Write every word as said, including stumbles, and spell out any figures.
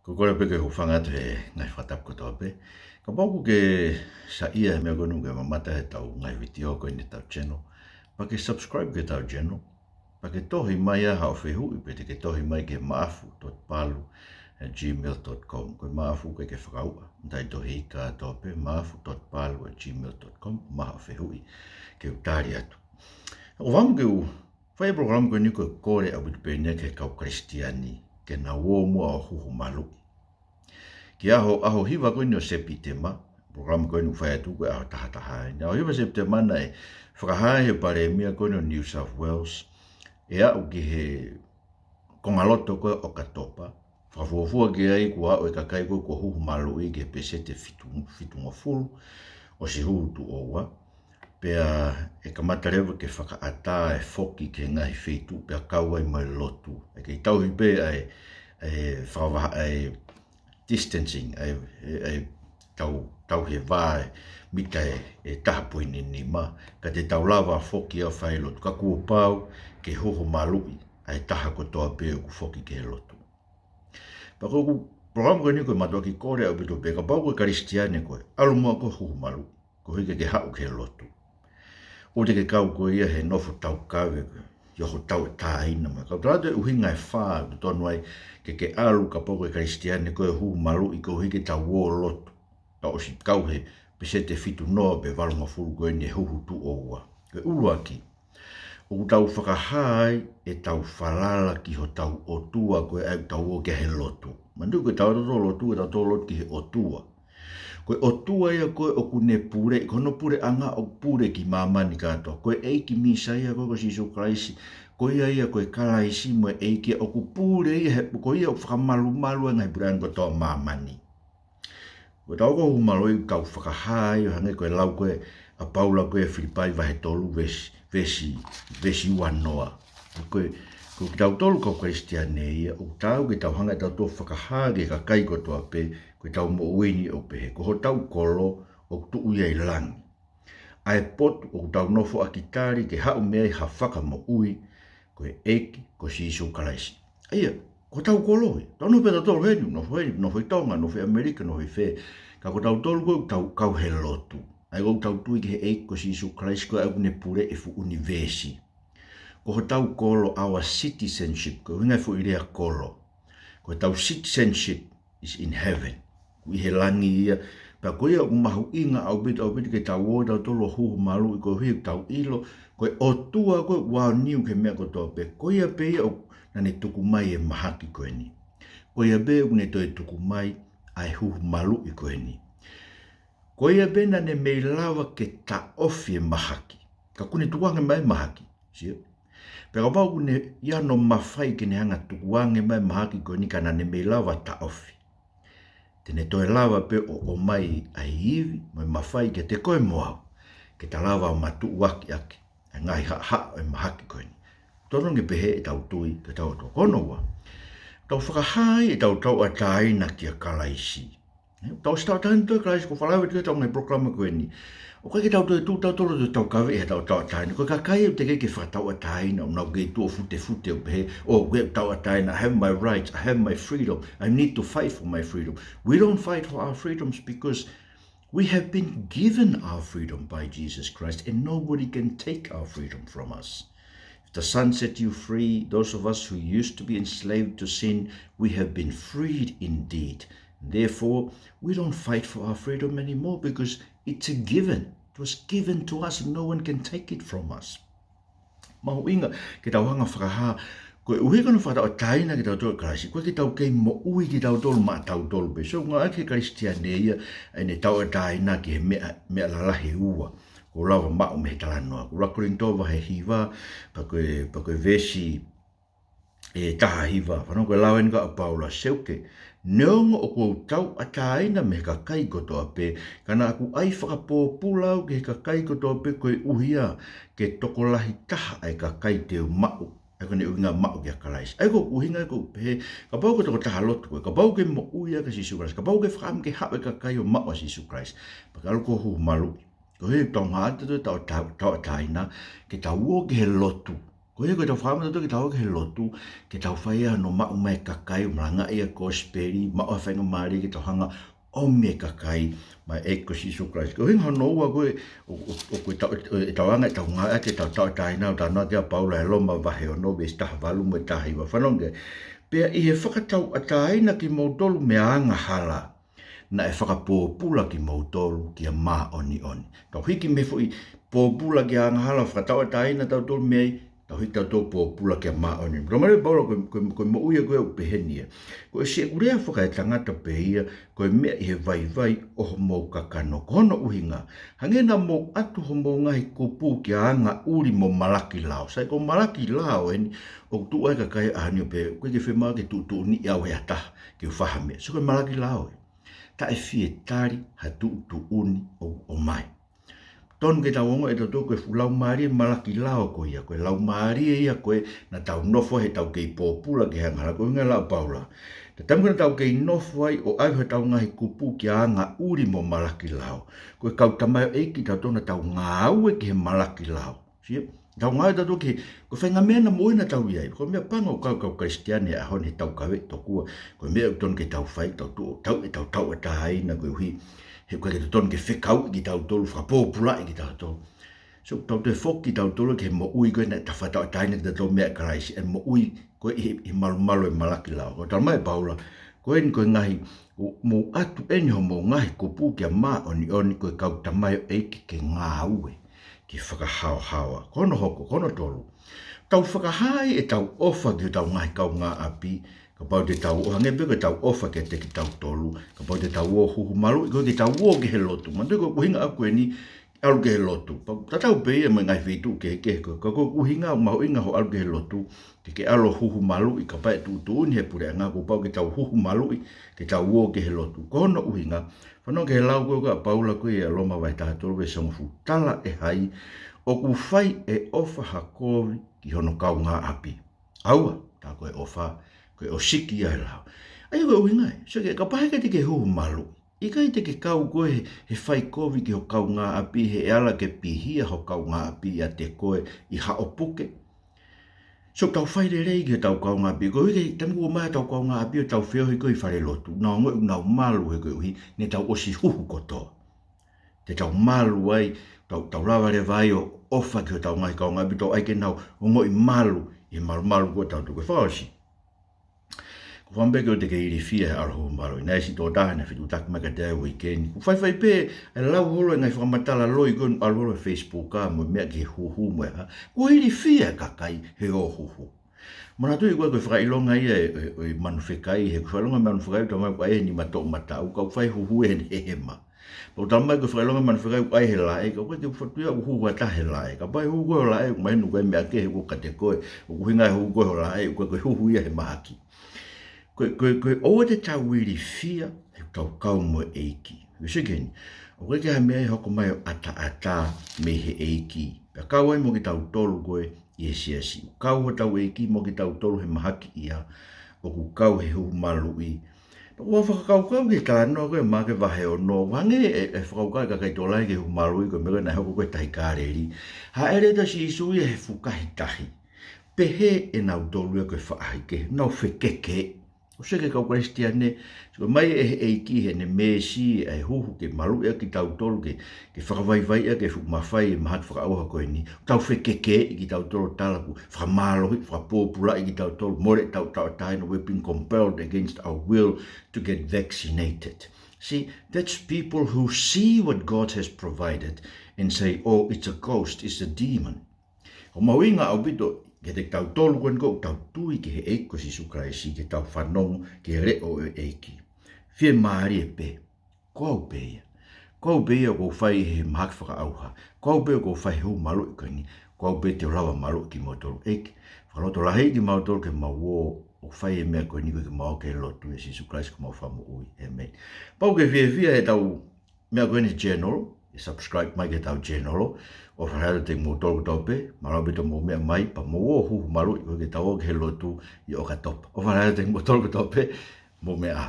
Ko e kole pē ke u hūfanga atu he ngaahi fakatapu kotoa pē. Kapau ʻoku ke saiʻia he meʻa ko eni ʻoku ke mamata he ʻetau ngaahi vitiō ko eni ʻetau channel, pea ke subscribe ki heʻetau channel, pea ke tohi mai ʻa haʻo fehuʻi pe te ke tohi mai ki he maʻafu dot palu at gmail dot com. Ko e maʻafu ʻoku ʻikai ke fakauʻa, mataʻitohi ika ʻatoa pē, maʻafu dot palu at gmail dot com, ʻomai haʻo fehuʻi ke u tali atu. ʻOku ou fakaʻamu ke u fai e polokalama ko eni ko e kole ʻaupito pē eni ki he kau Kalisitiane ke nau ō muʻa ʻo huhu maluʻi. Ki he ʻaho, ʻaho hiva ko eni ʻo Sepitema, polokalama ko eni ʻoku fai atu ko e ʻaho taha taha eni. ʻAho hiva Sepitema naʻe fakahā ʻe he palēmia ko eni ʻo New South Wales ʻe aʻu ki he kongaloto ko ē ʻo ʻOkatopa, fakafuofua ki ai kuo aʻu e kakai ko ē kuo huhu maluʻi ki he peseti fitu, fitungofulu ʻosi huhu tuʻo ua. Pea ʻe kamata leva ke fakaʻatā e foki ki he ngaahi feituʻu pea kau ai mo e lotu. ʻE kei tauhi pē ʻa e, ʻa e fakavaha, ʻa e distancing, ʻa e, ʻa e tau, tauhi e vā ʻe mita ʻe, ʻe taha poini nima, ka te tau lava foki ʻo fai lotu. Ka kuo pau ke huhu maluʻi ʻa e taha kotoa pē ʻoku foki ki he lotu. Pea ko ʻeku polokalama ko eni ko e mātuʻaki kole ʻaupito pē, kapau ko e Kalisitiane koe, ʻalu muʻa koe ʻo huhu maluʻi koeʻuhi ke ke haʻu ki he lotu. ʻOua te ke kau koe ia he nofo taukave koe, ʻio, ʻo tauʻatāina mai. Ka u tala atu e ʻuhinga ʻe fā ʻoku totonu ai ke ke ʻalu kapau ko e Kalisitiane koe ʻo huhu maluʻi koeʻuhi ke tau ō ʻo lotu. Tau ʻosi kau he peseti fitu noa pe valungofulu ko eni ʻe huhu tuʻo ua. Ko e ʻuluaki, ʻoku tau fakahā ai ʻetau falala ki hotau ʻOtua ko ē ʻoku tau ō ki ai he lotu. Manatuʻi ko ʻetau ō ʻo lotu, ʻetau ō ʻo lotu ki he ʻOtua. Ko e ʻOtua ia ko ē ʻoku ne pule, ko hono puleʻanga ʻoku pule ki māmani kātoa. Ko e ʻEiki Mīsaia ko ē ko Sīsū Kalaisi, ko ia ia ko e Kalaisi mo e ʻEiki ia ʻoku pule ia he, ko ia ʻoku fakamalumalu e ngaahi puleʻanga kotoa ʻo māmani. Ko ʻetau ō ʻo huhu maluʻi ʻoku tau fakahā ai ʻo hangē ko e lau ko ē ʻa Paula ko ē Filipai vahe tolu veesi, veesi, veesi ua noa. Ko e, ko kitautolu kau Kalisitiane ia, ʻoku taau ke tau hanga ʻe tautolu ʻo fakahā ki he kakai kotoa pē, ko ʻetau moʻui ni ʻoku pehē. Ko hotau kolo ʻoku tuʻu ia ʻi langi. ʻA e potu ʻoku tau nofo ʻaki tali ke haʻu mei ai ha fakamoʻui, ko e ʻEiki ko Sīsū Kalaisi. ʻA ia, ko hotau kolo ia. Tau nofo pē tautolu heni, nofo heni, nofo ʻi Tonga, nofo ʻi ʻAmelika, nofo ʻi fē. Ka ko tautolu ko ē ʻoku tau kau he lotu. ʻA ia ʻoku tau tui ki he ʻEiki ko Sīsū Kalaisi ko ē ʻoku ne pule e fuʻu ʻunivēsi. Ko hotau kolo, our citizenship, ko e ʻuhinga e foʻi lea kolo. Ko ʻetau citizenship is in heaven. ʻOku ʻi he langi ia. Pea ko ia ʻoku mahuʻinga ʻaupito, ʻaupito ke tau ō tautolu ʻo huhu maluʻi koeʻuhi ʻoku tau ʻilo ko e ʻOtua ko ē ʻoku aoniu ki he meʻa kotoa pē. Ko ia pē ia ʻoku, naʻa ne tuku mai e mahaki ko eni. Ko ia pē ʻoku ne toe tuku mai ʻa e huhu maluʻi ko eni. Ko ia pē naʻa ne mei lava ke taʻofi e mahaki. Ka kuo ne tukuange mai e mahaki. Sio? Pea kapau ʻoku ne ʻi ai hono mafai ke ne hanga ʻo tukuange mai e mahaki ko eni ka naʻa ne mei lava taʻofi, te ne toe lava pē ʻo ʻomai ʻa e ivi mo e mafai kiate koe mo au, ke ta lava ʻo matuʻuaki ʻaki ʻa e ngaahi haʻahaʻa ʻo e mahaki ko eni. Totonu ke pehē ʻetau tui ki hotau ʻOtua. Ko hono ua, tau fakahā ai ʻetau tauʻatāina kia Kalaisi. Ē, tau ʻosi tauʻatāina ʻa Kalaisi, ʻoku ou fakaʻamu atu ki heʻetau ngaahi polokalama ko eni. ʻOku ʻikai ke tau toe tuʻu tautolu ʻo taukaveʻi heʻetau tauʻatāina. Ko e kakai ʻoku teʻeki ke fakatauʻatāina, ʻoku nau kei tuʻu ʻo futefute ʻo pehē, "Oh, ʻoku ou tauʻatāina, I have my rights, I have my freedom, I need to fight for my freedom." We don't fight for our freedoms because we have been given our freedom by Jesus Christ and nobody can take our freedom from us. If the Son set you free, those of us who used to be enslaved to sin, we have been freed indeed. Therefore, we don't fight for our freedom anymore because it's a given. It was given to us and no one can take it from us. Mahuʻinga ke tau hanga ʻo fakahā, koeʻuhi ko hono fakatauʻatāina kitautolu ʻe Kalaisi, ʻoku ʻikai ke tau kei moʻui kitautolu maʻatautolu pē. So, ngāueʻaki ʻe he Kalisitiane ia ʻene tauʻatāina ki he meʻa, meʻa lalahi ʻe ua ʻoku lava maʻu mei he talanoa. Ko e ʻuluaki Kolinitō vahe hiva, pea ko e, pea ko e veesi ʻe taha hiva. Fanongo ki he lau eni ʻa Paula: Seuke, neongo ʻoku ou tauʻatāina mei he kakai kotoa pē, ka naʻa ku ʻai fakapōpula au ki he kakai kotoa pē koeʻuhi ke tokolahi taha ʻa e kakai te u maʻu. ʻA ia ko ʻene ʻuhinga maʻu kia Kalaisi. ʻA ia ko ʻeku ʻuhinga ʻoku ou pehē, kapau ko e tokotaha lotu koe, kapau ʻoku ke moʻui ʻaki ʻa Sīsū Kalaisi, kapau ʻoku ke fakaʻamu ke haʻu e kakai ʻo maʻu ʻa Sīsū Kalaisi, pea ke ʻalu koe ʻo huhu maluʻi. Koeʻuhi ʻoku tau hanga atu ʻo tau, tau, tauʻatāina ke tau ō ki he lotu. Ko ia ko ʻetau fakaʻamu ʻatautolu ke tau ō ki he lotu, ke tau fai ai hono maʻu mai e kakai, malangaʻi e kosipeli, maʻu ha faingamālie ke tau hanga ʻo ʻomi e kakai maʻa e ʻEiki ko Sīsū Kalaisi. Ko e ʻuhinga hono ua ko ē, ʻo, ʻo, ʻo, ko ʻetau, ʻetau anga ʻetau ngāue ke tau tauʻatāina, ʻoku talanoa ki ai ʻa Paula ʻi he Loma vahe ono veesi taha valu mo e taha hiva, fanongo ki ai. Pea ʻi he fakatauʻatāina kimoutolu mei he angahala, naʻe fakapōpula kimoutolu ki he māʻoniʻoni. Tau hiki mei he foʻi pōpula ki he angahala, fakatauʻatāina tautolu mei ai, tau hiki tautolu pōpula ki he māʻoniʻoni. Talamai ʻe Paula ko e, ko e, ko e moʻui ko ē ʻoku pehē ni ia. Ko e siʻeku lea fakaetangata pē ia, ko e meʻa ʻi he vaivai ʻo homou kakano. Ko hono ʻuhinga, hangē naʻa mou ʻatu homou ngaahi kupu kia Angaʻuli mo Malakilao. Sai, ko Malakilao eni ʻoku tuʻu ai e kakai ʻaho ni ʻo pehē, ʻoku ʻikai ke fiemaʻu ke tuʻutuʻuni au ʻe ha taha ke u fai ha meʻa. So ko e Malakilao ē. Taʻe fie tali ha tuʻutuʻuni ʻoku ʻomai. Tonu ke tau ongoʻi ʻe tautolu ko e fuʻu laumālie Malakilao ko ia, ko e laumālie ia ko ē naʻa tau nofo ai heʻetau kei pōpula ki he angahala. Ko e ʻuhinga ʻa Paula, ko e taimi ko ē naʻa tau kei nofo ai ʻo ʻave hotau ngaahi kupu kia Angaʻuli mo Malakilao, ko e kau tamaioʻeiki tautolu naʻa tau ngāue ki he Malakilao. Sio, tau ngāue tautolu ki he, ko e faʻahinga meʻa naʻa mo ʻena tau ʻi ai. Ko e meʻa pango ʻoku kau e kau Kalisitiane he ʻaho ni, taukaveʻi tokua ko e meʻa ʻoku totonu ke tau fai, tau tuʻu, tau, ʻetau tauʻatāina koeʻuhi he ʻoku ʻikai ke totonu ke fekauʻi kitautolu, fakapōpulaʻi kitautolu. So, tau toe foki kitautolu ki he moʻui ko ē naʻe ta fakatauʻatāina kitautolu meia Kalaisi, e moʻui ko ē ʻi he, ʻi he malumalu ʻo e Malakilao. Ko e talamai ʻe Paula, ko eni ko e ngaahi, ʻo mou ʻatu eni homou ngaahi kupu kia Māʻoniʻoni, ko e kau tamaioʻeiki ke ngāue ki he fakahaohaoa. Ko hono hoko, ko hono tolu, tau fakahaaʻi ʻetau ʻofa ki hotau ngaahi kaungāʻapi, kapau te tau ō, hangē pē ko ʻetau ʻofa kiate kitautolu, kapau te tau ō ʻo huhu maluʻi, ʻikai ke tau ō ki he lotu. Manatuʻi ko e ʻuhinga ʻaʻaku eni ʻalu ki he lotu. Pea tatau pē ia mo e ngaahi feituʻu kehekehe, ka ko e ʻuhinga mahuʻinga hoʻo ʻalu ki he lotu, ke ke ʻalu ʻo huhu maluʻi, kapau ʻe tuʻutuʻuni ʻe he puleʻanga kuo pau ke tau huhu maluʻi, ke tau ō ki he lotu. Ko hono ʻuhinga, fanongo ki he lau ko ē ʻa Paula ko ē ʻi he Loma vahe taha tolu veesi hongofulu, tala ʻe hai ʻoku fai e ʻofa ha kovi ki hono kaungāʻapi? ʻAua, tā ko e ʻofa, ko e ʻosiki ia he lao. ʻA ia ko e ʻuhinga ē. So ke kapau he ʻikai te ke huhu maluʻi, ʻikai te ke kau koe he, he fai kovi ki ho kaungāʻapi, he ʻe ala ke pihia ho kaungāʻapi ʻiate koe ʻi haʻo puke. So tau fai lelei ki hotau kaungāʻapi. Koeʻuhi ko e taimi ʻoku ō mai hotau kaungāʻapi ʻo tau feohi ko ē ʻi falelotu, nau ongoʻi ʻoku nau malu he koeʻuhi ne tau ʻosi huhu kotoa. Te tau malu ai, tau, tau lava leva ai ʻo ʻofa ki hotau ngaahi kaungāʻapi, tau ʻai ke nau ongoʻi malu ʻi he malumalu ko ē ʻo tautolu. Ko e fakaʻosi, ʻoku ou fakaʻamu pē ke u toe ilifia he ʻalu ʻo huhu maluʻi. Naʻe ʻi ai e siʻi tokotaha naʻe fetuʻutaki mai kiate au he uike ni. Kuo faifai pē ʻa e lau holo e ngaahi fakamatala loi ko ē ʻalu holo he Facebook mo e meʻa ki he huhu mo e hā. Kuo ilifia e kakai he ō huhu. Manatuʻi ko e, ko e fakaʻilonga ia ʻo e, ʻo e, ʻo e manu fekai, he ko e fakaʻilonga e manu fekai, talamai ʻoku ʻi ai e nima toʻomataʻu, ka ʻoku fai huhu ʻi he hema. Pea ʻoku talamai ko e fakaʻilonga e manu fekai ʻoku ʻi ai he laʻe, ka ʻoku ʻikai ke u fatu ia ʻoku huhu ha taha he laʻe. Kapau ʻe huhu koe ho laʻe, ʻoku mahino ko e meʻa kehe, ʻoku ou kate koe, ʻoku ʻuhinga e huhu koe ho laʻe, ʻoku ʻikai ko e huhu ia he mahaki. Ko e, ko e, ko e ʻoua te tau ilifia heʻetau kau mo e ʻEiki. Veesi ko eni, ʻoku ʻikai ke ʻi ai ha meʻa ʻe hoko mai ʻo ʻataʻatā mei he ʻEiki. Pea kau ai mo kitautolu ko ē ʻi he siasi. Kau hotau ʻEiki mo kitautolu he mahaki ia ʻoku kau he huhu maluʻi. Pea ʻoku ou fakakaukau ki he talanoa ko ē Maʻake vahe ono, hangē ʻe, ʻe fakakaukau e kakai tokolahi ki he huhu maluʻi ko e meʻa ko ē naʻe hoko ko ē he Tahi Kāleli. Hāʻele atu ʻa Sīsū ia he fukahi tahi. Pehē ʻe nautolu ia ko e faʻahikehe, nau fekeke. ʻOsi ia e kau Kalisitiane, so mai ʻe he ʻEiki heʻene meesi ʻa e huhu ke maluʻi ʻaki kitautolu, ke, ke fakavaivaiʻi ʻaki e fuʻu mafai e mahaki fakaʻauha ko eni. Tau fekekeʻi kitautolu, tala ʻoku fakamālohi, fakapōpulaʻi kitautolu, mole ʻetau tauʻatāina, we've been compelled against our will to get vaccinated. See, that's people who see what God has provided and say, "Oh, it's a ghost, it's a demon." ʻOku mahuʻinga ʻaupito kiate kitautolu ko eni ʻoku tau tui ki he ʻEiki ko Sīsū Kalaisi, ke tau fanongo ki he leʻo ʻo e ʻEiki. Fiemālie pē. Ko au pē ia. Ko au pē ia ʻoku ou fai he mahaki fakaʻauha. Ko au pē ʻoku ou fai he huhu maluʻi ko eni. Ko au pē te u lava maluʻi kimoutolu. ʻEiki, fakalotolahiʻi kimautolu ke mau ō ʻo fai e meʻa ko eni, ko e ke mau ō ki he lotu ʻia Sīsū Kalaisi ko homau Fakamoʻui. ʻĒmeni. Pau ke fiefia heʻetau meʻa ko eni channel, ʻe subscribe mai ki heʻetau channel. ʻOfa lahi atu kiate kimoutolu kotoa pē, mālō ʻaupito hoʻomou meʻa mai, pea mou ō huhu maluʻi, ʻoku ʻikai ke tau ō ki he lotu ʻi ʻOkatopa. ʻOfa lahi atu kiate kimoutolu kotoa pē, mou meʻa ā.